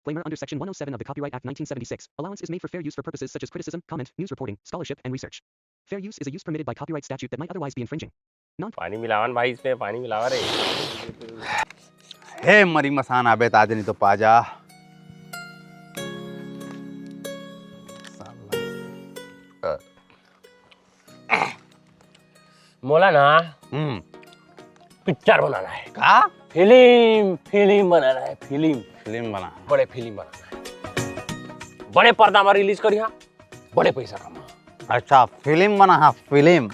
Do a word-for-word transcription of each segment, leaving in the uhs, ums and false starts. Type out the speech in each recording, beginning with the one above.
disclaimer under Section one oh seven of the Copyright Act nineteen seventy-six. Allowance is made for fair use for purposes such as criticism, comment, news reporting, scholarship, and research. Fair use is a use permitted by copyright statute that might otherwise be infringing. Non- पानी मिलावन भाई, इसमें पानी मिलावा रे। हे मरी मसान, आबे त आज नहीं तो पाजा। मोला ना हम्म। पिक्चर बनाना है। का? फिल्म, फिल्म बनाना है, फिल्म। फिल्म बना। बड़े फिल्म बनाना है, बड़े पर्दा में रिलीज करिहा, बड़े पैसा कमा। अच्छा, फिल्म बना, हाँ, फिल्म।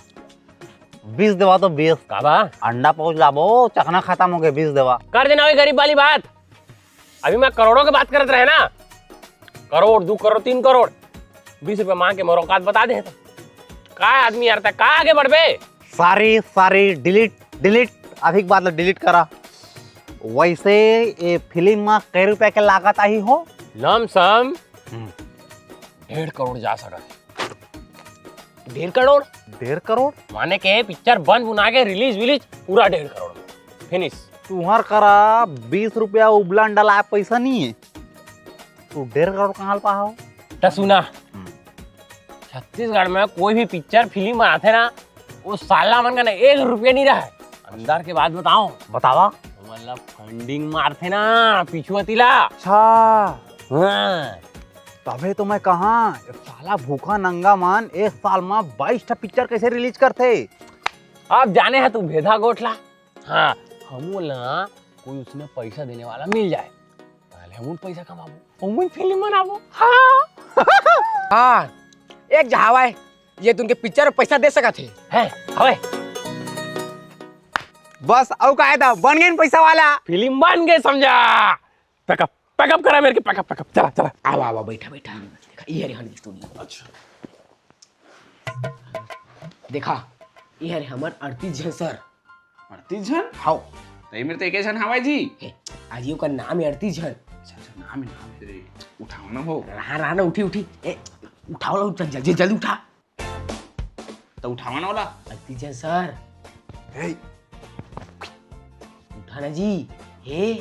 बीस देवा तो बीस। का बा? अंडा पहुंच लाबो, चखना खत्म हो गए, बीस देवा। कर देना वही गरीब वाली बात। अभी मैं करोड़ों के बात करत रहे ना, करोड़, दो करोड़, तीन करोड़, बीस रुपया मांग के मोर औकात बता दे। का आदमी यार, तक का आगे बढ़बे? सॉरी, सॉरी, डिलीट, डिलीट, अभी के बाद डिलीट करा। वैसे ये फिल्म में कै रुपया के लागत आही हो? लमसम हम्म। डेढ़ करोड़ जा सकत है। डेढ़ करोड़? डेढ़ करोड़? माने के पिक्चर बन बुना के रिलीज विलीज पूरा डेढ़ करोड़ में। फिनिश। तुहर करा बीस रुपया उबला अंडा लाए पैसा नहीं है, तू डेढ़ करोड़ कहाँ ले पाहा हो? त सुना, हम्म। छत्तीसगढ़ में कोई भी पिक्चर फिल्म बनाथे ना, वो साला मन का ना एक रुपया नहीं रहा है। अंदर के बात बताओ। बतावा। मतलब फंडिंग मारथे ना पीछू अतिला। अच्छा। हाँ। तभे तो मैं कहा, साला भूखा नंगा मन एक साल में बाईस ठा पिक्चर कैसे रिलीज करथे? अब जाने है तू भेदा गोठला। हाँ, हमू ला कोई उसने पैसा देने वाला मिल जाए, पहले हमू पैसा कमाबो, हमू फिल्म बनाबो। हाँ। हाँ, एक जहावा है, ये तुमके पिक्चर में पैसा दे सकत है। है, हवे। बस, अउ का है दा, बन गए पैसा वाला। फिल्म बन गए समझा। पैकअप, पैकअप करा मेरे के, पैकअप, पैकअप, चला, चला। आवा, आवा, बैठा, बैठा। देखा, ये हरे हन स्टूडियो। अच्छा। देखा, ये हरे हमर अड़तीस झन सर। अड़तीस झन? हाव। त ये मेरे तो एके झन हवय जी। हे, आज ये ओकर नाम है अड़तीस झन। अच्छा, अच्छा, नाम है, नाम है। अरे, उठाओ ना हो। रहा, रहा ना, उठी, उठी। ए, उठाओ ना, उठा, जल्दी, जल्दी उठा। त उठावा ना ओला। अड़तीस झन सर। हे। उठा ना जी। हे।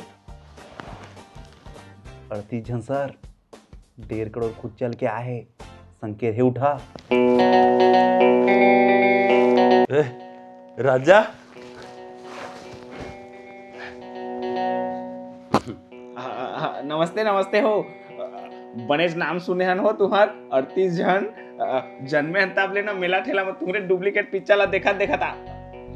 अड़तीस झन सर। डेढ़ करोड़ खुद चल के आए हे, संकेत हे उठा। ए, राजा। आ, आ, आ, नमस्ते, नमस्ते हो। बनेच नाम सुने हन हो तुम्हार, अड़तीस झन। अ, जन्मे हन तब ले ना मेला ठेला में तुहरे डुप्लीकेट पिक्चर ला देखत, देखत आ,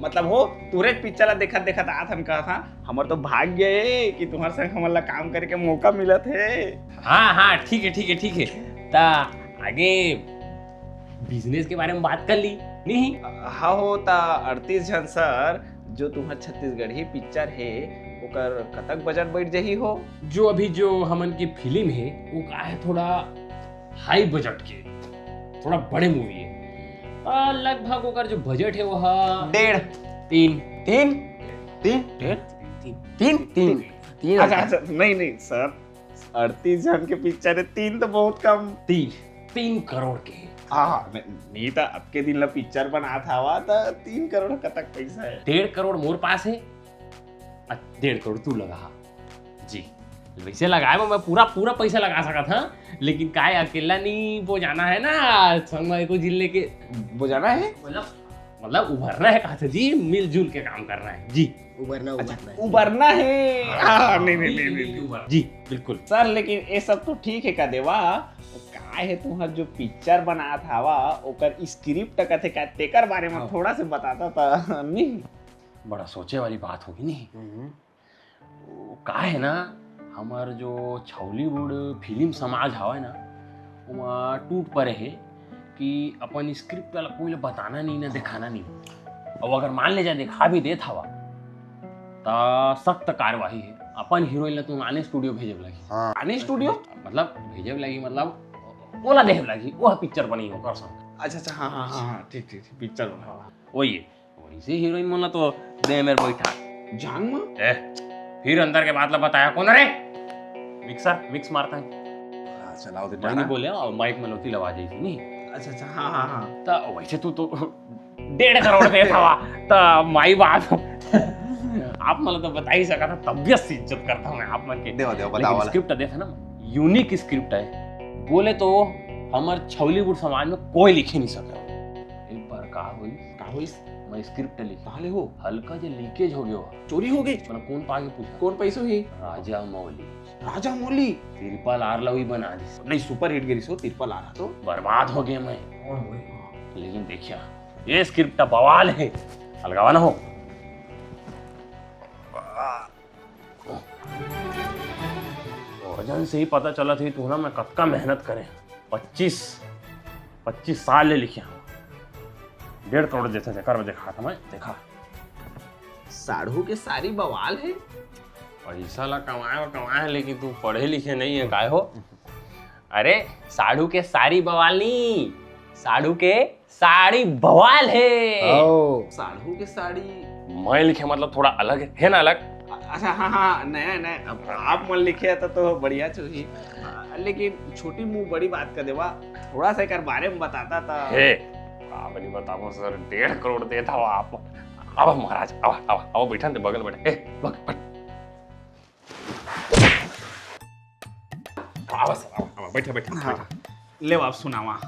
मतलब हो, तुहरे पिक्चर ला देखत, देखत आत हन, कहत हा, हमर तो भाग्य ए कि तुम्हार संग हमन ला काम करे के मौका मिलत हे। हाँ, हाँ, ठीक है, ठीक है, ठीक है। ता आगे बिजनेस के बारे में बात कर ली, नहीं? हाँ हो, ता अड़तीस झन सर, जो तुम्हार छत्तीसगढ़ी पिक्चर हे, ओकर कतक बजट बैठ जही हो? जो अभी जो हमन के फिल्म हे, वो का हे, थोड़ा हाई बजट के, थोड़ा बड़े मूवी हे। आ, लगभग ओकर जो बजट हे, वो हा डेढ़। तीन। तीन? तीन? डेढ़? तीन। तीन? तीन। तीन। अच्छा, अच्छा, नहीं, नहीं, सर, अड़तीस झन के पिक्चर हे, तीन तो बहुत कम। तीन, तीन करोड़ के। हाँ, हाँ, नहीं, नहीं तो अब के दिन ला पिक्चर बनात हवा, तो तीन करोड़ कतक पैसा हे? डेढ़ करोड़ मोर पास हे, अ, डेढ़ करोड़ तू लगा हा। जी, वैसे लगाए में मैं पूरा, पूरा पैसा लगा सकत हा, लेकिन काय अकेला नहीं वो जाना है ना, संग में एको झिन लेके। वो जाना है? मतलब, मतलब उभरना है कहा था जी, मिलजुल के काम करना है जी। उभरना, अच्छा, उभरना है। उभरना है। हाँ, हाँ, नहीं, नहीं, नहीं, नहीं, नहीं। उभर-, जी, बिल्कुल। सर, लेकिन ये सब तो ठीक है का देवा, का है तुम्हार जो पिक्चर बनात हवा, ओकर स्क्रिप्ट कथे का, तेकर बारे में हाँ। थोड़ा से बताता था, नहीं? बड़ा सोचे वाली बात होगी, नहीं? हम्म। वो का है ना, हमार जो छौलीवुड फिल्म समाज हवय ना, ओमा टूट पड़े हे कि अपन स्क्रिप्ट ला कोई ला बताना नहीं ना, दिखाना नहीं। अउ अगर मान ले जा दिखा भी देत हवा, त सख्त कार्यवाही हे। अपन हीरोइन ला तुमन आने स्टूडियो भेजे लगही। हाँ। आने स्टूडियो? मतलब भेजे लगही, मतलब ओला देहे लगही, वो पिक्चर बनी ओकर संग। अच्छा, अच्छा, हाँ, हाँ, हाँ, हाँ, ठीक, ठीक, ठीक, पिक्चर बनावा। वही है। वैसे हीरोइन मन ला तो दे मेर बैठा। जांग म? ए, फिर अंदर के बात ला बताया कौन रे? मिक्सर, मिक्स मारता है। हाँ, चलाओ दे मैं नहीं टाटा। बोले, और माइक में लोती लगा जाई थी, नहीं? अच्छा, अच्छा, हाँ, हाँ, हाँ। तो वैसे तू तो डेढ़ करोड़ देत हवा, तो माई बाप, आप मन ला तो बता ही सकत हा, तबियत से इज्जत करता हूँ मैं आप मन के। देवा, देवा, लेकिन बताओ वाला। स्क्रिप्ट देत है ना, यूनिक स्क्रिप्ट है। बोले तो हमर छौलीवुड समाज में कोई लिखे नहीं सके। एक बार का होइस, का होइस? मैं स्क्रिप्ट लिखे, कहाँ ले हो? हल्का जे लीकेज हो गयो। चोरी हो गई? मतलब कौन पागे पूछा? कौन पैसो ही? राजा मौली। राजा मौली? तिरपल आर ला वही बना दिस। नहीं, सुपर हिट गिरिस हो तिरपल आर तो। बर्बाद हो गया मैं। लेकिन देखिया, ये स्क्रिप्ट बवाल है। अलगावा ना हो। वजन से ही पता चला थी तू ना, मैं कतका मेहनत करे। पच्चीस, पच्चीस साल ले लिखे हूँ। डेढ़ करोड़ देते थे, कर देखा था मैं, देखा। साढ़ू के सारी बवाल है। पैसा ला कमाए और कमाए है, लेकिन तू पढ़े लिखे नहीं है, काय हो? अरे, साढ़ू के सारी बवाल नहीं, साढ़ू के साड़ी बवाल है। ओ। साढ़ू के साड़ी। मैं लिखे मतलब थोड़ा अलग है, है ना अलग? अच्छा, हाँ, हाँ, नया, नया। अब आप मन लिखे तो, तो बढ़िया चुही। लेकिन छोटी मुंह बड़ी बात कर देवा, थोड़ा सा एकर बारे में बताता था। हे, का बनी बताबो सर, डेढ़ करोड़ देता हो आप। अब महाराज, अब, अब, अब बैठन दे, बगल बैठ। ए, बग, बग। आवा सर, आवा, आवा, बैठा, बैठा, हाँ। बैठा। ले आप सुनावा।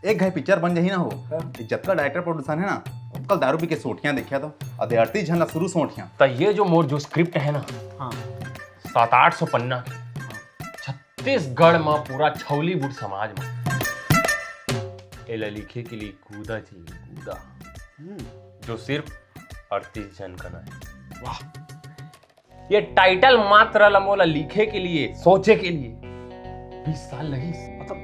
एक घाई पिक्चर बन जाही ना हो, हाँ। ये जतका डायरेक्टर प्रोड्यूसर है ना, ओतका दारू पी के सोटियां देखिया तो, अदे अड़तीस झन ला शुरू सोटियां। त ये जो मोर जो स्क्रिप्ट है ना, हाँ। सात आठ सौ पन्ना के, छत्तीसगढ़ में पूरा छौलीवुड समाज में एला लिखे के लिए कूदा चाहिए, कूदा। हम्म। जो सिर्फ अड़तीस झन का ना है। वाह। ये टाइटल मात्र ला मोला लिखे के लिए, सोचे के लिए बीस साल लगिस। मतलब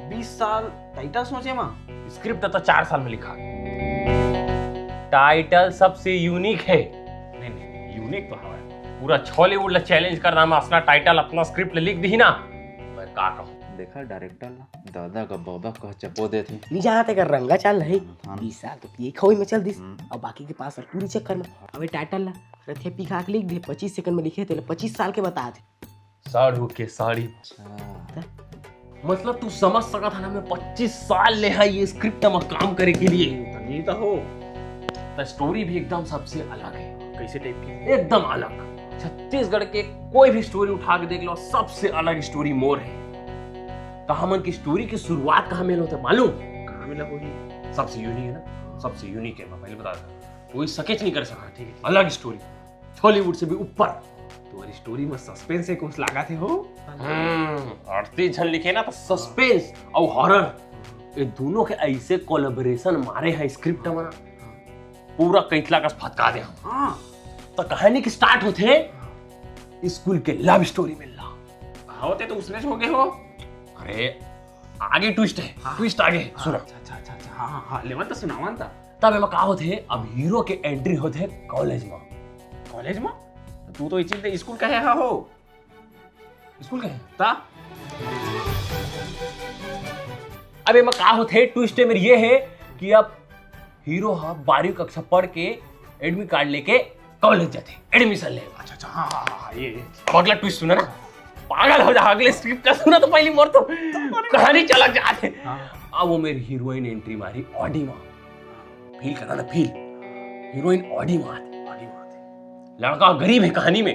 बीस साल टाइटल सोचे मा? स्क्रिप्ट तो चार साल में लिखा। टाइटल सबसे यूनिक है। नहीं, नहीं, यूनिक तो हवा है। पूरा छॉलीवुड ला चैलेंज करना में असना टाइटल, अपना स्क्रिप्ट लिख दी ना, मैं का कहूँ। देखा डायरेक्टर ला, दादा का बाबा कह चपो देथे। नहीं जानत एकर रंगा चाल है। हाँ। बीस साल तो पिए खवई में चल दिस। हम्म। अब बाकी के पास पूरी चक्कर में। अब ये टाइटल ला रथे पी खा के लिख दे, पच्चीस सेकंड में लिखे, तेला पच्चीस साल के बता दे। साढ़ू के साड़ी। अच्छा। मतलब तू समझ सकत है ना, मैं पच्चीस साल ले है ये स्क्रिप्ट में काम करे के लिए। तनी तो हो। तो स्टोरी भी एकदम सबसे अलग है। कैसे टाइप के? एकदम अलग। छत्तीसगढ़ के कोई भी स्टोरी उठा के देख लो, सबसे अलग स्टोरी मोर है। तो हमन की स्टोरी की शुरुआत कहाँ में होते मालूम? कहाँ मिला होही? सबसे यूनिक है ना, सबसे यूनिक है, मैं पहले बता देता हूँ। कोई सकेच नहीं कर सका, ठीक है? अलग स्टोरी, छॉलीवुड से भी ऊपर। तुम्हारी स्टोरी में सस्पेंस है, कुछ लगा थे हो? हम्म, अड़तीस झन लिखे ना तो सस्पेंस और हॉरर, ये दोनों के ऐसे कोलैबोरेशन मारे हैं स्क्रिप्ट में ना, पूरा कैथला कस फटका दे हम। हाँ। तो कहानी की स्टार्ट होते स्कूल के लव स्टोरी में ला। हाँ, होते तो उसने हो गए हो। अरे, आगे ट्विस्ट है, हाँ। ट्विस्ट आगे है, हाँ, सुना। अच्छा, अच्छा, अच्छा, अच्छा, हाँ, हाँ, हाँ, लेवन तो सुनावन था। तब एमा का होथे, अब हीरो के एंट्री होथे कॉलेज में। कॉलेज में? तू तो इचिल ते स्कूल का है, हाँ हो। स्कूल का है? ता? अब एमा का होथे, ट्विस्ट मेर ये है कि अब हीरो हा बारहवीं कक्षा पढ़ के एडमिट कार्ड लेके कॉलेज जाथे, एडमिशन ले। अच्छा, अच्छा, हाँ, हाँ, हाँ, ये, ये। अब अगला ट्विस्ट सुना ना, पागल हो जा, अगले स्क्रिप्ट का सुना तो पहली मोर तो कहानी चलक जाथे। हाँ। अब वो मेरी हीरोइन एंट्री मारी ऑडी में, फील करा ना, फील। हीरोइन ऑडी में आथे, ऑडी में आथे। लड़का गरीब है कहानी में।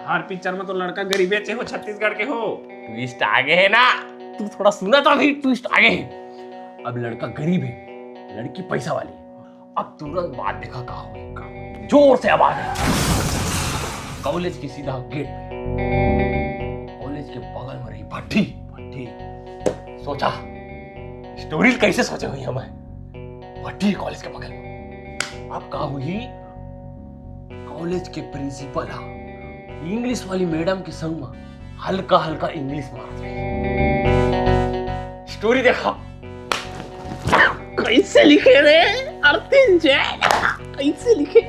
हर पिक्चर में तो लड़का गरीबे चे हो, छत्तीसगढ़ के हो। ट्विस्ट आगे है ना, तू थोड़ा सुना तो अभी, ट्विस्ट आगे है। अब लड़का गरीब है, लड़की पैसा वाली। अब तुरंत बाद देखा का हुई, का हुई। जोर से आवाज है। कॉलेज के सीधा गेट पे। कॉलेज के बगल में रही भट्टी, भट्टी। सोचा, स्टोरी कैसे सोचे हुई हमें? भट्टी कॉलेज के बगल में। अब का हुई, कॉलेज के प्रिंसिपल हा इंग्लिश वाली मैडम के संग में हल्का हल्का इंग्लिश मारत रही। स्टोरी देखा कैसे लिखे रे अरतिन जैन, कैसे लिखे?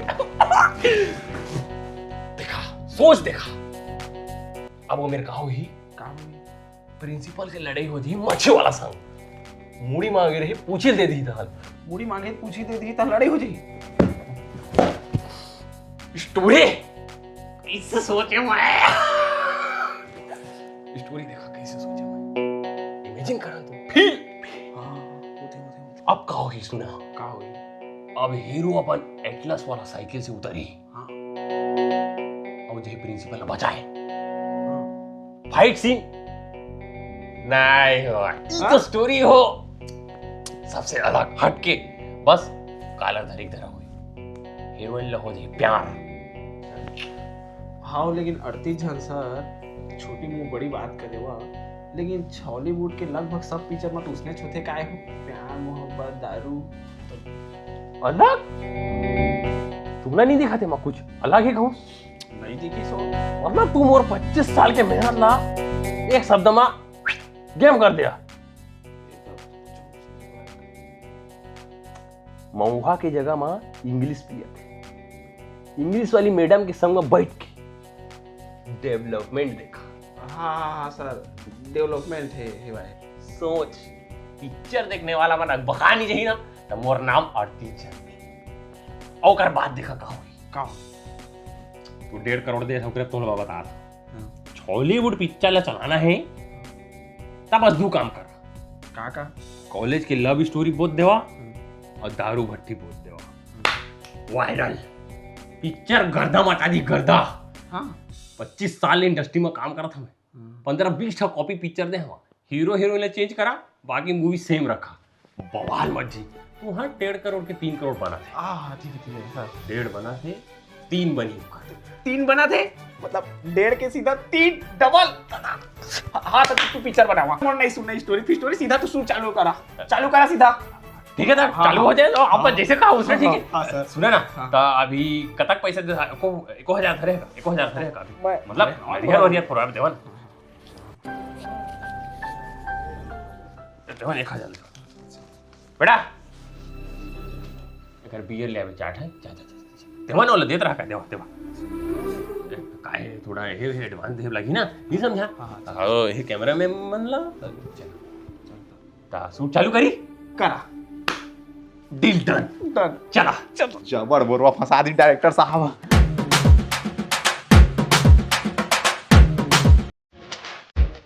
देखा, सोच देखा। अब वो मेरे का हुई, का हुई? प्रिंसिपल के लड़ाई हो जी मच्छी वाला संग। मुड़ी मांगे रही, पूछी दे दी था। मुड़ी मांगे, पूछी दे दी था, लड़ाई हो जी। स्टोरी कैसे सोचे मैं? स्टोरी देखा कैसे सोचे मैं? इमेजिन करा तू। फील। हाँ, होते, होते, होते। अब का होगी सुना? का होगी? अब हीरो अपन एटलस वाला साइकिल से उतरी। हाँ। अब मुझे प्रिंसिपल बचाए। फाइट सीन नहीं हो, ये तो हाँ? स्टोरी हो सबसे अलग हटके, बस काला धरिक धरा हुई हीरोइन ला हो दे प्यार। हाँ, लेकिन अड़तीस झन सर, छोटी मुंह बड़ी बात करे हुआ, लेकिन छॉलीवुड के लगभग सब पिक्चर में तो उसने छुथे काय हो, प्यार मोहब्बत दारू। अलग? तुमला नहीं दिखाते मैं कुछ अलग ही कहूँ। नहीं देखी सो। मतलब तू मोर पच्चीस साल के मेहनत ला एक शब्द में गेम कर दिया। मऊहा के जगह में इंग्लिश पियत हे, इंग्लिश वाली मैडम के संग में बैठ के डेवलपमेंट देखा। हाँ हाँ हाँ सर, डेवलपमेंट है, है भाई। सोच, पिक्चर देखने वाला मन अगबका नहीं जाही ना, तो मोर नाम अड़तीस झन दे। ओकर बाद देखा का होई। का होई? तू डेढ़ करोड़ दे, ओकरे तोला बता। हाँ। छॉलीवुड पिक्चर ला चलाना है, तब बस दू काम कर। का का? कॉलेज के लव स्टोरी बोल देवा हम्म। और दारू भट्टी बोल देवा। वायरल पिक्चर गर्दा मचा दी, गर्दा। हाँ। पच्चीस साल इंडस्ट्री में काम करत हमें। हम्म। पंद्रह बीस ठा कॉपी पिक्चर दे हवा। हीरो हीरोइन ला चेंज करा, बाकी मूवी सेम रखा। बवाल मच जी। तू हाँ डेढ़ करोड़ के तीन करोड़ बना थे। हाँ, हाँ, ठीक है, ठीक है, सर। डेढ़ बना थे, तीन बनी। तीन बना थे, मतलब डेढ़ के सीधा तीन, डबल। हाँ, तो तू पिक्चर बनावा। और नहीं सुनना स्टोरी, फिर स्टोरी सीधा तू सुन, चालू करा, चालू करा सीधा। ठीक है सर, हाँ, चालू हाँ। हो जाए तो आप हाँ। जैसे कहा उसने, हाँ, ठीक है। हाँ, हाँ, सर। सुना ना, हाँ। तो अभी कतक पैसा दे, एको, एको हजार धरे का, एको हजार धरे का अभी। मैं मतलब, मैं, मैं, बढ़िया, बढ़िया प्रोग्राम देवा ना। देवा ना, एक हजार देवा। बेटा, एकर बियर ले आवे, चार ठन, जा, जा, जा, जा। देवा ना, ओला देत रहा का, देवा, देवा। काहे थोड़ा हे, हे एडवांस देव लागी ना, नहीं समझा? हाँ, हाँ, हाँ, हे कैमरा में मन ला। चल, चल। ता शूट चालू करी? करा। Deal done. डन। चला। चल। जबर बोरवा फंसा दी डायरेक्टर साहब।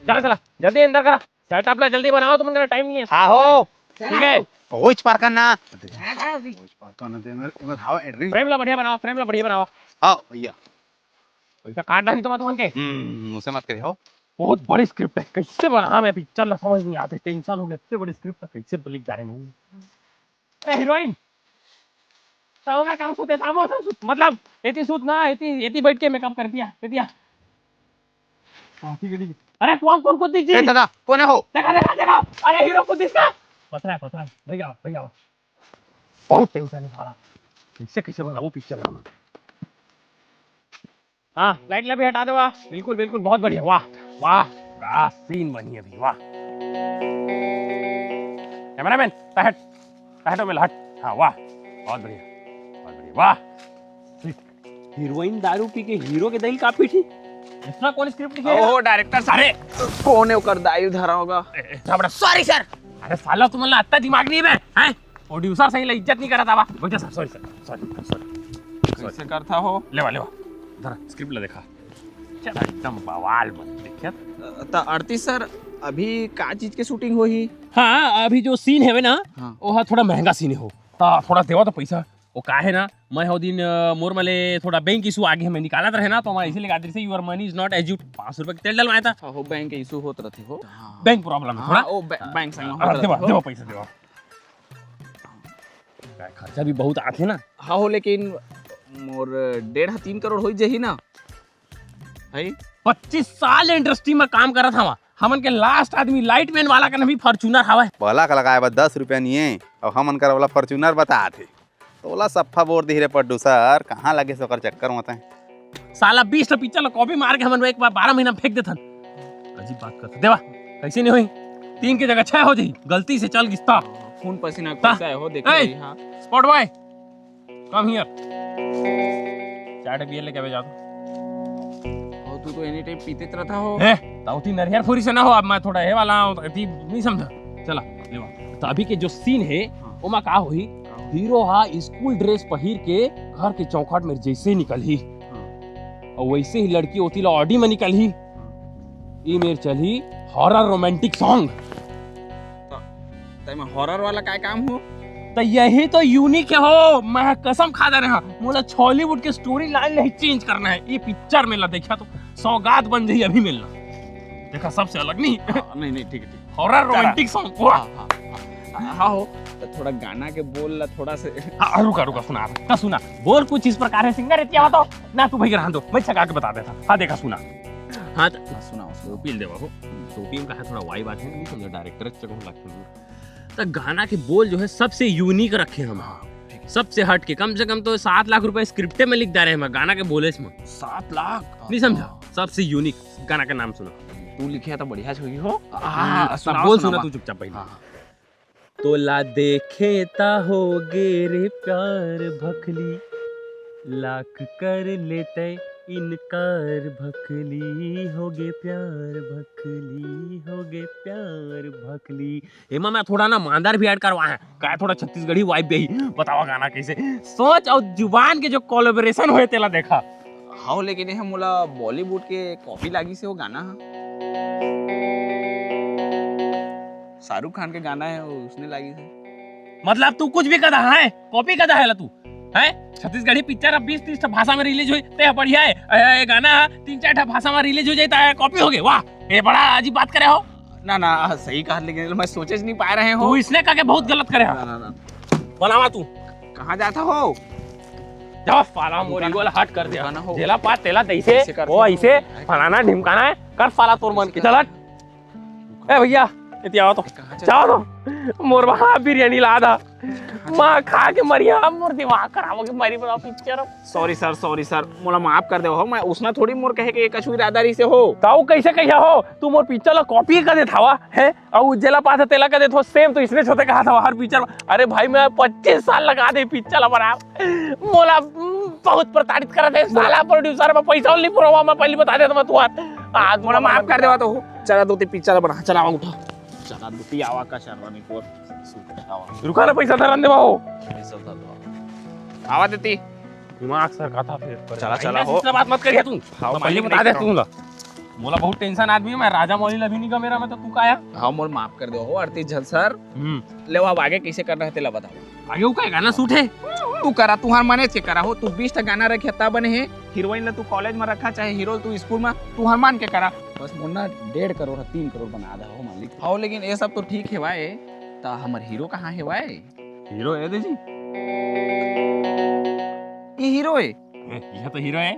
चला, चला, जल्दी अंदर करा। सेटअप ला जल्दी बनाओ, तुमन करा टाइम नहीं है। हाँ हो। ठीक है। ओइच पार करना। ओइच पार करना दे, एमर, एमर, हाँ, एंट्री। फ्रेम ला बढ़िया बनाओ, फ्रेम ला बढ़िया बनाओ। हाँ, भैया। पैसा काट डाली तुमन, तुमन के। हम्म, उसे मत करे हो। बहुत बड़ी स्क्रिप्ट है, कैसे बना मैं पिक्चर ला समझ नहीं आते, टेंशन हो गया, इतने बड़ी स्क्रिप्ट कैसे लिख डाले नहीं। ए हीरोइन, सामने काम सुते, सामने सुत, मतलब एती सुत ना, एती, एती बैठ के मेकअप कर दिया, कर दिया। हाँ, ठीक है, ठीक है। अरे कौन, कौन को दिख ए जी? दादा, कौन है हो? देखा, देखा, देखा। अरे हीरो को दिखता। पता है, पता है। भैया, भैया। बहुत टेंशन है साला। कैसे, कैसे बनाओ पिक्चर बनाओ। हाँ, लाइट ला भी हटा दो, वाह। बिल्कुल, बिल्कुल, बहुत बढ़िया, वाह, वाह, वाह, सीन बनी अभी, वाह। कैमरामैन, तहट, तहटो में हट, हाँ, वाह, बहुत बढ़िया, बहुत बढ़िया, वाह। हीरोइन दारू पी के हीरो के दही का पीठी? इसमें कौन स्क्रिप्ट लिखे? ओहो, डायरेक्टर सारे। कौन है ओकर दारू धरा होगा? ए, ए, थोड़ा, सॉरी सर। अरे साला, तुमन ला अत्ता दिमाग नहीं है, हैं? प्रोड्यूसर सही ला इज्जत नहीं करता बा। बैठा sir, sorry sir, sorry, sorry. कैसे करता हो? लेवा, लेवा। धरा, स्क्रिप्ट ला देखा। चल, एकदम बवाल बन, देखिए। त आरती सर, अभी का चीज के शूटिंग होही? हाँ, अभी जो सीन है ना, हाँ। वो हा थोड़ा महंगा सीन हो। ता थोड़ा देवा तो पैसा। वो का है ना, मैं हो दिन, अ, मोर मले थोड़ा बैंक इशू आगे, मैं निकालत रहे ना, तो मैं इसीलिए कहा, "You, your money is not as you," पाँच सौ रुपए के तेल डलवाया था। हाँ, हो, बैंक इशू होत रहते हो। हाँ। बैंक प्रॉब्लम है हाँ, थोड़ा। ओ, बै-, बैंक संग हाँ, होत देवा, रहते हो। देवा पैसा देवा। खर्चा भी बहुत आथे ना। हाँ हो, लेकिन मोर डेढ़ तीन करोड़ हो ही जाही ना। है? पच्चीस साल इंडस्ट्री में काम करत हवा। हमन के लास्ट आदमी लाइटमैन वाला का नाम भी फॉर्च्यूनर हवा। बल्ब लगाए बर दस रुपया नहीं है, अब हमन कर वाला फॉर्च्यूनर बता थे। तोला सफ्फा बोर दिही रे प्रोड्यूसर, कहाँ लगे से ओकर चक्कर में तैं? साला बीस ठो पिक्चर ला कॉपी मार के हमन एक बार बारह महीना में फेंक देथन। अजीब बात करत देवा, कैसे नहीं होई? तीन के जगह छह हो जाही, गलती से चल गिस्ता। खून पसीना ता? कैसा है हो, देख ए, ले, हाँ। Spot boy, come here. चार ठे बियर लेके आवे जा तो। और तू तो एनी टाइम पीते रहता हो। ए, ताऊ ती नरियर फुरी से ना हो, अब मैं थोड़ा हे वाला हूँ, तो इतनी नहीं समझा। चला, लेवा। तो अभी के जो सीन है, हाँ। ओमा का होही? हाँ। हीरो हा स्कूल ड्रेस पहिर के घर के चौखट में जैसे ही निकलही, हाँ। और वैसे ही लड़की ओती ला ऑडी में निकलही। हाँ। ई मेर चलही हॉरर रोमांटिक सॉन्ग। त-, तैं में हॉरर वाला काय काम हो? त यही तो यूनिक हे हो, मैं कसम खा दे रहा हूँ। मोला छॉलीवुड के स्टोरी लाइन नहीं चेंज करना हे। ये पिक्चर में ला देखा तो सौगात बन जाही अभी मिलना। देखा, सबसे अलग नहीं। हाँ, नहीं, नहीं, ठीक है, ठीक है। हॉरर चला। रोमांटिक सॉन्ग, वाह। हाँ, हाँ, हाँ। हाँ, हो, तो थोड़ा गाना के बोल ला, थोड़ा से। हाँ, रुका, रुका, सुना। ना सुना, बोल कुछ इस प्रकार हे, सिंगर इतिया बताओ। ना तू भाई रहन दो, मैं छका के बता देता। हाँ, देखा, सुना। हाँ, तो हाँ, सुनाओ, सुनाओ। टोपी देवा हो, टोपी में कहा थोड़ा वाइब आथे, नहीं समझा, डायरेक्टर चको लगता है। तो गाना के बोल जो है सबसे यूनिक रखे हम। हाँ, ठीक है। सबसे हट के, कम से कम तो सात लाख रुपए स्क्रिप्टे में लिख डारे हम गाना के बोले में। सात लाख? नहीं समझा? हाँ। सबसे यूनिक गाना का नाम सुना। तू लिखे तो बढ़िया छवि हो। हाँ, हाँ, हम्म, सुनाओ, बोल, सुनाओ। सुना तू चुपचाप पहले। हाँ, हाँ। तोला देखे ता होगे रे प्यार भखली, लाख कर लेते इनकार भखली, होगे प्यार भखली, होगे प्यार भखली। एमा मैं थोड़ा ना मांदर भी ऐड करवा है, काय थोड़ा छत्तीसगढ़ी वाइब भी। बतावा गाना कैसे, सोच और जुबान के जो कोलैबोरेशन होए तेला देखा। हाँ, लेकिन ये मोला बॉलीवुड के कॉपी लागी से वो गाना हा। शाहरुख खान के गाना है, वो उसने लागी से। मतलब तू कुछ भी कदा है, कॉपी कदा है ला तू, हैं? छत्तीसगढ़ी पिक्चर अब बीस तीस ठा भाषा में रिलीज हुई, ते बढ़िया है। ए, ए, गाना तीन चार ठा भाषा में रिलीज हो जाता है, कॉपी हो गए, वाह, ये बड़ा अजीब बात करे हो। ना, ना, सही कहा, लेकिन मैं सोचे नहीं पा रहे हो। तू इसने कहा के बहुत गलत करे हो। ना, ना, ना। बनावा तू। कहाँ जाता हो? जा साला, मोरी गोल हट कर दिया। रुका ना हो। जेला पात तेला तैसे, ऐसे करते वो हो। ऐसे फलाना ढिमकाना है, कर साला तोर मन के, चल हट। ए भैया, इति आओ तो। कहाँ चल जाओ तो। मोर वहाँ बिरयानी ला दा। माँ खा के मरिया, मोर दिमाग खराब हो गया, मरी बताओ picture. Sorry sir, sorry sir, मोला माफ कर दे हो, मैं उसना थोड़ी मोर कहे के कछु इरादा रही से हो। ताऊ कैसे कहिया हो? तू मोर पिक्चर ला कॉपी कर देत हवा, है? अउ जेला पास तेला कर देत हो, सेम तो इसने छोटे कहा था हर पिक्चर में। अरे भाई, मैं पच्चीस साल लगा दे पिक्चर ला बना। मोला, हम्म, बहुत प्रताड़ित करत हे साला प्रोड्यूसर, मैं पैसा नहीं पुरवा, मैं पहले बता देता मैं तुहार। आज मोला माफ कर देवा तो हो। चला दो ते पिक्चर बना, चला आवा उठा। चला दो ते आवा का शर्मा नहीं को। रुका ना, पैसा धरन देवा हो। पैसा धर दो। आवा देती। दिमाग सर का था फिर। चला, चला हो। बात मत करिए तू। हाँ, मैं पहले मालिक बता दे नहीं तू ला। मोला बहुत टेंशन आदमी है, मैं राजा मौली ला भी नहीं गमेरा, मैं तो तू का आया। हाँ, मोला माफ कर दो हो, आरती झल सर। हम्म। ले, अब आगे कैसे करना है, तेला बताओ। आगे वो का गाना शूट है? तू करा, तुहार मने से करा हो, तू बीस ठा गाना रखे ता बने है, हीरोइन ला तू कॉलेज में रखा, चाहे हीरो तू स्कूल में, तुहार मान के करा। बस मोर ना डेढ़ करोड़ है, तीन करोड़ बना दे हो मालिक। हो, लेकिन ये सब तो ठीक है भाई, ता हमर हीरो कहाँ है भाई? हीरो है दे जी। ये हीरो है? ए, यह तो हीरो है।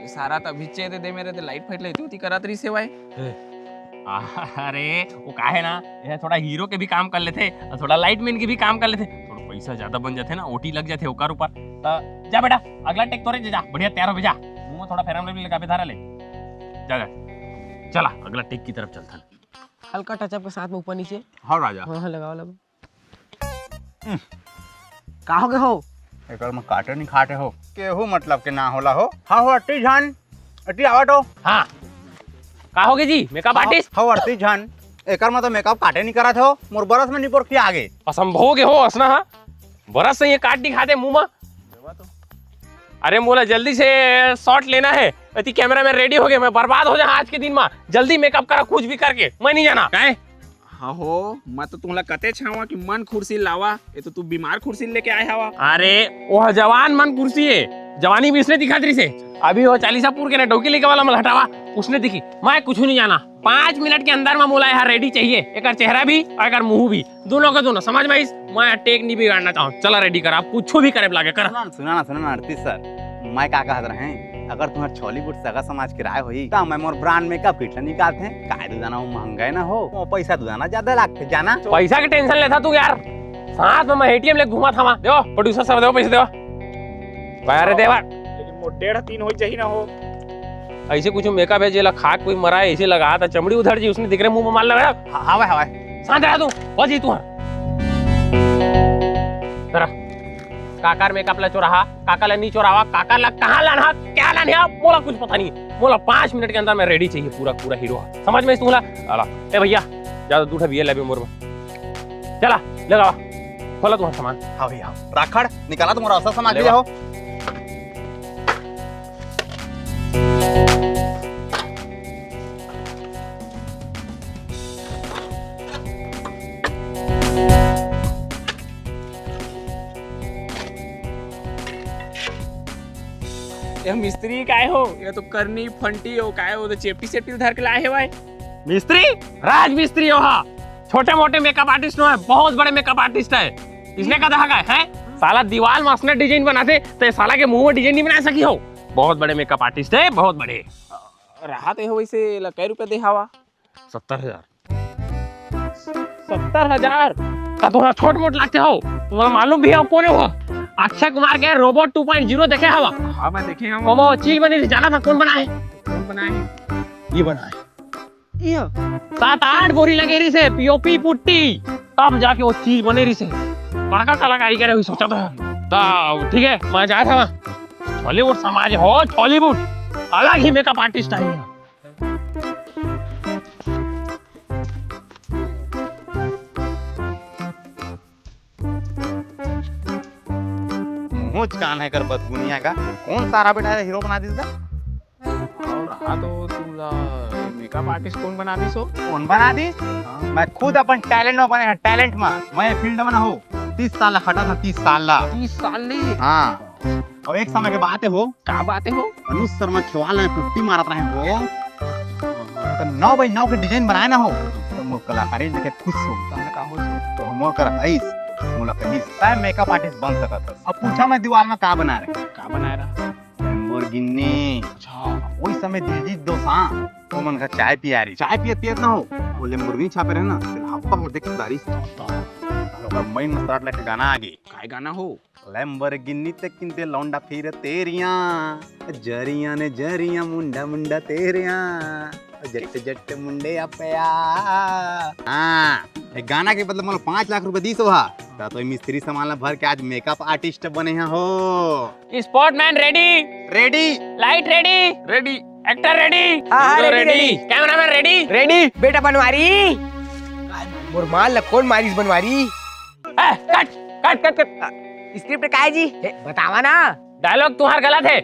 ये सारा तो अभी चे दे दे मेरे, ते लाइट फाइट लेती होती करत रही से भाई। ए, आ, अरे, वो का है ना, ये थोड़ा हीरो के भी काम कर लेते और थोड़ा लाइटमैन के भी काम कर लेते, थोड़ा पैसा ज्यादा बन जाते ना, ओटी लग जाते ओकर ऊपर। तो जा बेटा, अगला टेक तोरे जा, बढ़िया तैयार हो जा। मुंह में थोड़ा फेयर लवली लगा के धरा ले। जा, जा। चला, अगला टेक की तरफ चलता है। हल्का टचअप के साथ में ऊपर नीचे। हाँ राजा। हाँ, हाँ, लगाओ, लगाओ। का हो गए हो? एकर में काटे नहीं खाटे हो। केहू मतलब के ना होला हो। हाँ हो, अट्टी जान। अट्टी आवा तो। हाँ। का हो गए जी, मेकअप आर्टिस्ट? हाँ, हो, अट्टी जान। एकर में तो मेकअप काटे नहीं करत हो। मोर बरस में निपोर के आगे। असंभव के हो, असना हा। बरस से ये काट नहीं खाते मुंह में। अरे मोला जल्दी से शॉट लेना है। अति कैमरा में रेडी हो गए, मैं बर्बाद हो जाऊँ आज के दिन में। जल्दी मेकअप करा, कुछ भी करके, मैं नहीं जाना। काहे? हाँ हो, मैं तो तुमला कते छावा कि मन खुर्सी लावा, ये तो तू बीमार खुर्सी लेके आए हवा। अरे, वो जवान मन खुर्सी है, जवानी भी इसने दिखा दे से। अभी वो चालीसा पूर के ना डौकी लेके वाला मल हटावा, उसने दिखी। मैं कुछ नहीं जाना, पाँच मिनट के अंदर में मोला यहाँ रेडी चाहिए, एकर चेहरा भी और एकर मुंह भी, दोनों का दोनों। समझ में आइस? मैं टेक नहीं बिगाड़ना चाहूँ, चला रेडी करा, आप कुछ भी करे लागे करा। सुना ना, सुना ना, सुना ना, आरती सर, मैं का कहत रहे, अगर तुम्हार छॉलीवुड सगा समाज के राय होई, त मैं मोर ब्रांड मेकअप किट ला निकालते हैं। काय दू जाना, वो महंगा है ना हो, वो पैसा दू जाना ज्यादा लागते, जाना। पैसा के टेंशन लेता तू यार, साथ में मैं एटीएम ले घुमा था। देवा, प्रोड्यूसर साहब, देवा पैसे देवा। अरे देवा। लेकिन मोर डेढ़ तीन हो जाही ना हो। ऐसे कुछ मेकअप है, जेला खा कोई मरा है, ऐसे लगा था, चमड़ी उधर जी, उसने दिख रहे मुंह में माल लगा। हाँ, हवा, हवा। शांत रहा तू, हो जी तू। जरा। काकर मेकअप ला चोराहा, काकर ला नहीं चोरावा, काकर ला कहाँ लाना, क्या लाना है, मोला कुछ पता नहीं। मोला पाँच मिनट के अंदर मैं रेडी चाहिए, पूरा, पूरा हीरो। समझ में तुमला? अला, ए भैया, ज्यादा दूठा भैया लेबे मोर में। चला, लगावा, खोला तुम्हारा सामान। हाँ भैया, राखड़ निकाला तुम्हारा असल सामान, ले ले जाओ। ये मिस्त्री काय हो? ये तो करनी फंटी हो, काय हो तो चेपटी सेपटी धर के लाए हे भाई। मिस्त्री? राज मिस्त्री हो हा। छोटे मोटे मेकअप आर्टिस्ट नो है, बहुत बड़े मेकअप आर्टिस्ट है। इसने का दहा का है? साला दीवाल में असने डिजाइन बनाते, तो ये साला के मुंह में डिजाइन नहीं बना सकी हो। बहुत बड़े मेकअप आर्टिस्ट है, बहुत बड़े। रहा तो हो वैसे, ला कै रुपया दे हवा? सत्तर हजार। सत्तर हजार? का तुम्हारा छोट मोट लागते हो? तुम्हारा मालूम भी है कौन है वो? अक्षय कुमार के रोबोट टू पॉइंट ज़ीरो देखे हवा? हाँ, मैं देखे हूँ। वो, वो चीज बनी थी, जाना था कौन बनाए? कौन बनाए? ये बनाए। ये सात आठ बोरी लगे रही से पीओपी पुट्टी, तब जाके वो चीज बने रही से। बड़का कलाकारी करे हुई सोचा था। तब ठीक है, मैं जाए था वहाँ। छॉलीवुड समाज हो, छॉलीवुड। अलग ही मेकअप आर्टिस्ट आई है। मुंह कान है कर बदगुनिया का। कौन सारा बेटा हीरो बना दिस दा? और हाँ तो तू ला मेकअप आर्टिस्ट कौन बना दिस हो? कौन बना दिस? हाँ। मैं खुद अपन टैलेंट में बने हैं, टैलेंट में। मैं फील्ड में ना हो। तीस साल ला खटा था, तीस साल ला। तीस साल ले? हाँ। और एक समय के बात है हो। का बात है हो? अनुज शर्मा खेवाल में पुट्टी मारत रहे हो। तो नौ बाई नौ के डिजाइन बनाए ना हो। तो मोर कलाकारी देखे खुश हो। तुमने कहा हो? तो मोर कर आइस, मोला कहिस, "तै मेकअप आर्टिस्ट बन सकत हस।" अब पूछा मैं दीवार में का बना रहे? का बना रहा? लैम्बोर्गिनी। अच्छा। वही समय दिलजीत दोसांझ, वो मन का चाय पिया रही। चाय पियत पियत ना हो, वो लैम्बोर्गिनी छापे रहे ना, फिर हफ्ता में देख दारी। तो ओकर माइंड में स्टार्ट लेके गाना आ गई। काय गाना हो? लैम्बोर्गिनी ते किनते लौंडा फिर तेरिया, जरिया ने जरिया, मुंडा मुंडा तेरिया, जट जट मुंडे अपया। हाँ, ये गाना के बदले मतलब पाँच लाख रुपए दीस हो हा। ता तो मिस्त्री सामान ला भर के आज मेकअप आर्टिस्ट बने हा हो। Spotman ready. Ready. Light ready. Ready. Actor ready. हाँ, हाँ, hero ready, ready. Ready. Cameraman ready. Ready. बेटा बनवारी, मोर माल ला कौन मारिस बनवारी? ए, कट, कट, कट, कट। स्क्रिप्ट काय जी? ए, बतावा ना। डायलॉग तुम्हार गलत है।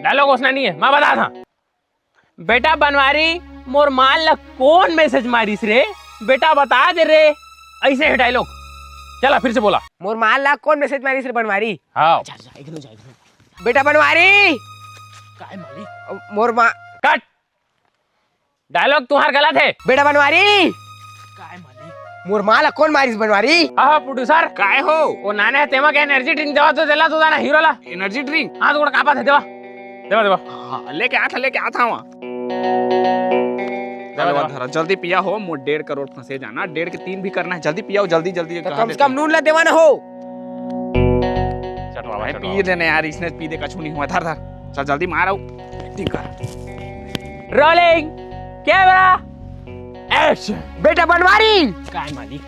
डायलॉग उसने नहीं है, मैं बता था। बेटा बनवारी, मोर माल ला कौन मैसेज मारिस रे? बेटा बता दे रे। ऐसे है डायलॉग। चला फिर से बोला। मोर माल ला कौन मैसेज मारिस रे बनवारी? हाँ। अच्छा, अच्छा, एक दो, एक दो। बेटा बनवारी। काय मालिक? मोर माँ। कट। डायलॉग तुम्हार गलत है। बेटा बनवारी। काय मालिक? मोर माँ ला कौन मारिस बनवारी? हाँ, हाँ, प्रोड्यूसर। काय हो? वो नाने है, तेमा के एनर्जी ड्रिंक देवा तो देला तो दाना हीरो ला। Energy drink? हाँ, तो कापा थे, देवा। देवा, देवा। हाँ, लेके आ था, लेके आ था वहाँ। देवा, चलो, देवा। धरा, जल्दी पिया हो, मोर डेढ़ करोड़ फंसे जाना, डेढ़ के तीन भी करना है, जल्दी पियाओ, जल्दी, जल्दी, तो कहाँ कम से देते कम हैं? नून ला देवा ना हो। चटवा भाई, चटवा। पी लेने यार, इसने पी दे, कछू नहीं हुआ, धर, धर, चल जल्दी मार आओ, एक्टिंग कर। Rolling, camera, action. बेटा बनवारी। काय मालिक?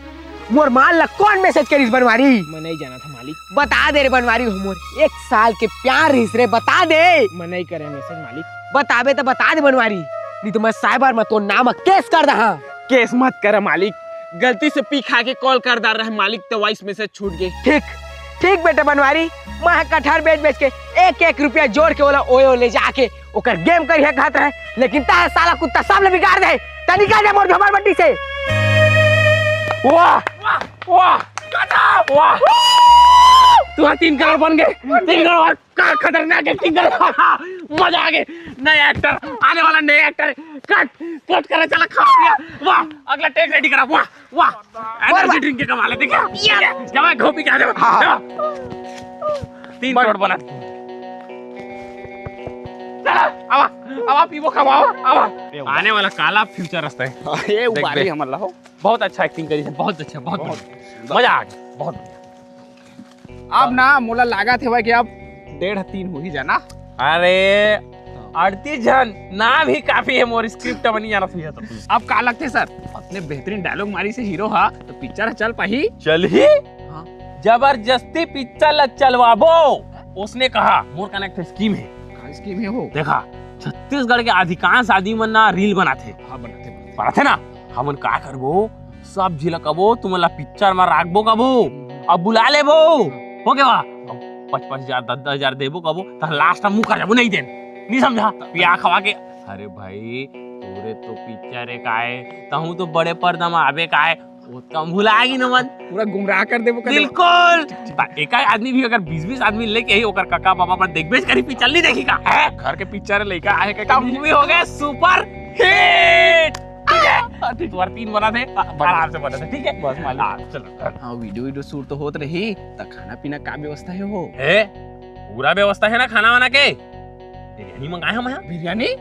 मोर माल ला कौन मैसेज करिस बनवारी? मैं नहीं जाना था मालिक। बता दे रे बनवारी, हो मोर एक साल के प्यार रहिस रे, बता दे। मैं नहीं करे मैसेज मालिक। बताबे तो बता दे बनवारी, नहीं तो मैं साइबर में तोर नाम केस कर दहा। केस मत कर मालिक, गलती से पी खा के कॉल कर डार रहे मालिक, तो वॉइस मैसेज छूट गए। ठीक, ठीक बेटा बनवारी, मैं कटहर बेच बेच के एक एक रुपया जोड़ के ओला ओयो ले जाके ओकर गेम करिया कहत रहे, लेकिन तह साला कुत्ता सब ले बिगाड़ दे। त निकल जा मोर झोपड़पट्टी से। वाह, वाह, वाह, वाह। तुहार तीन करोड़ बन गए, तीन करोड़। का खतरनाक एक्टिंग कर। मजा आ गए। नया एक्टर आने वाला, नया एक्टर। कट, कट करे, चला खा पिया। वाह, अगला टेक रेडी करा। वाह, वाह। एनर्जी ड्रिंक के कमाल है, देखिए। जमा घोपी क्या जमा। हाँ। जमा। तीन करोड़ बना। चला, आवा, आवा, पीबो, खावा, आवा, आवा। आने वाला काला फ्यूचर रास्ता है। ये देख उबारी बे। हमर ला हो। बहुत अच्छा एक्टिंग करी है, बहुत अच्छा, बहुत बहुत। बढ़िया। मजा आ गया, बहुत बढ़िया। अब ना मोला लागत हवय कि अब डेढ़ तीन हो ही जाना। अरे, अड़तीस झन ना भी काफी है, मोर स्क्रिप्ट बनी जाना चाहिए तो। अब का लगथे सर, अपने बेहतरीन डायलॉग मारिस हे हीरो हा, तो पिक्चर चल पाही? चल ही। हाँ। जबरदस्ती पिक्चर ला चलवाबो, उसने कहा। मोर कनेक्ट स्कीम है। का स्कीम है हो? देखा, छत्तीसगढ़ के अधिकांश आदमी मन ना रील बनाथे। हाँ, बनाथे, बनाथे। बनाथे ना? हमन का करबो, सब झी ला कबो, तुमन ला पिक्चर में राखबो कबो, अब बुला लेबो, हो गया? अब पाँच पाँच हजार, दस दस हजार देबो कबो, त लास्ट में मुकर जाबो, नहीं देन, नहीं समझा? पिया खवा के, अरे भाई, तोरे तो पिक्चर एक आए, तहूँ तो बड़े पर्दा में आबे का आए, वो कम भुला गी न मन। पूरा गुमराह कर देबो का। बिल्कुल। त एक आदमी भी अगर बीस बीस आदमी लेके ही ओकर काका मामा मन देखबे करी, पिक्चर नहीं देखी का? है? घर के पिक्चर लइका आए के तब मूवी हो गए सुपर हिट। ठीक है? तुम्हारे तीन बना थे, बना। आराम से बना थे, ठीक है? बस मालिक। हाँ, चलो। हाँ, वीडियो वीडियो शूट तो होत रही, त खाना पीना का व्यवस्था है हो? ए, पूरा व्यवस्था है ना खाना वाना के? बिरयानी मंगाए हम यहाँ। बिरयानी?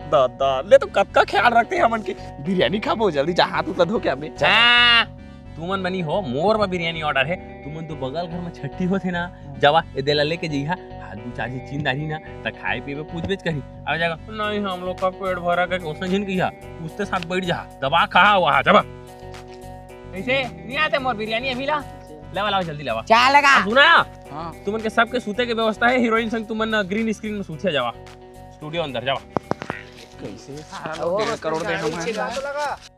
दादा, ले तो कतका ख्याल रखते हैं हमन के। बिरयानी खाबो, जल्दी जा, हाथ उतला धो के आबे। जा। हाँ, तुमन बनी हो, मोर बर बिरयानी ऑर्डर है। तुमन तो बगल घर में छट्ठी होथे ना, जावा ए देला लेके जइहा, हाथ दू चार झी चिन दारी ना, त खाए पीए में पूछ बेच करी। आ जाएगा, नहीं हम लोग का पेट भरा के उसने झिन किया, उसके साथ बैठ जा, दबा कहा हुआ है, जावा। कैसे? नहीं आते मोर बिरयानी अभी ला? लावा, लावा, जल्दी लावा। चलेगा। आ, सुना ना? हाँ। तुमन के सबके सूते के व्यवस्था है, हीरोइन संग तुमन ग्रीन स्क्रीन में सूते जावा, स्टूडियो अंदर जावा। कैसे सारा लोग डेढ़ करोड़ दे हम हैं।